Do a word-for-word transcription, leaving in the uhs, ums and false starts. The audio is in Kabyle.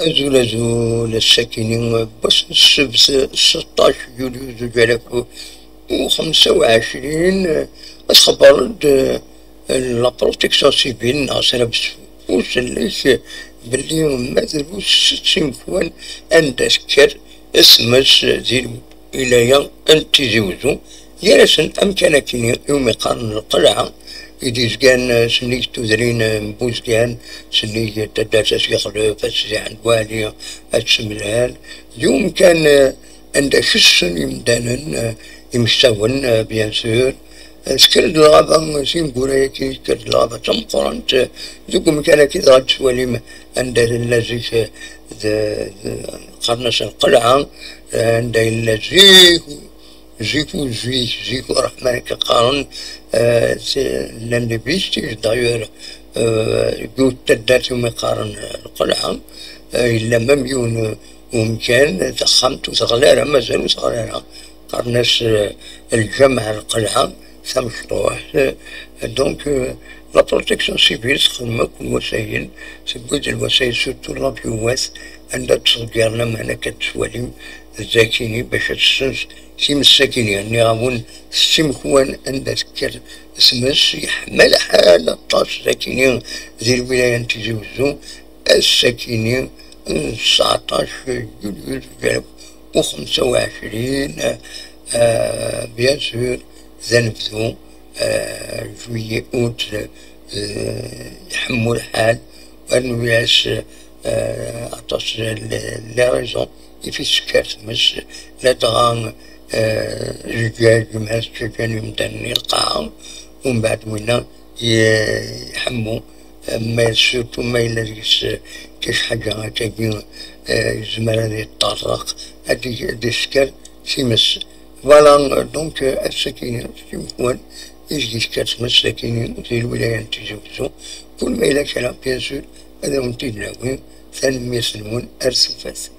Azul, azul, ass-akini n wass n ssebt, seṭṭac yulyu zuǧ alaf u xemsa u ɛecrin, ad txebber-d la protection civile neɣ srabes usellek belli mazal ur tettimekwan anda tekker tmes di lwilaya n Tizi Wezzu, gar-asen amkan akini iwumi qqaren Lqelɛa, i d-izgan, eh, sennig tudrin, eh, n Buzgan, sennig taddart At Yexlef, At Sidi Ɛend Wali, At Semlal, d umkan, eh, anda kessen imdanen, eh, imeksawen, eh, bien sûr. Eh, tekker-d lɣaba, eh, tineggura-agi, tekker-d lɣaba d tameqqrant, eh, deg umkan-agi dɣa tettwalim anda tella zik, eh, d, d, qqaren-as Lqelɛa, eh, anda yella zik, zik u zik, zik u ṛeḥman akka qqaren, eh, c'est, llan des vestiges d'ailleurs, eh, deg taddart umi qqaren, eh, Lqelɛa, eh, yella même yiwen, eh, umkan, taxxamt ur teɣli ara, mazal ur teɣli ara, qqaren-as, eh, lǧameɛ Lqelɛa, tamecṭuḥt. Eh, donc, eh, la protection civile texdem akk lwasayen, tewwi-d lwasayen, surtout la viewwat, anda ttḍeggiren aman akka tettwalim, d akini bac ad tessens times akini. Nniɣ-awen, tettimekwan anda tekker tmes, yeḥma lḥal aṭas akini di lwilaya n Tizi Wezzu, ass-akini n tseɛṭac yulyu zuǧ alaf u xemsa u ɛecrin, euh, bien sûr, d anebdu, euh, juillet, août, euh, iḥemmu lḥal, rnu-yas, euh, aṭas n les raisons i fi tekker tmes, ladɣa, euh, zǧaǧ, ma tettǧaǧan imdanen i lqaɛa, umbeɛd winna iḥemmu, ma surtout ma yella deg-s kra ḥaǧa akkagi, eh, yezmer ad yeṭṭerḍeq, ad d-, ad d-isker times. Voilà, donc, eh, ass-akini, timekwan, ideg tekker tmes akini di lwilaya n Tizi Wezzu, kul ma yella kra, bien sûr, ad awen-t-id-nawi. Tanemmirt-nwen, ar tufat.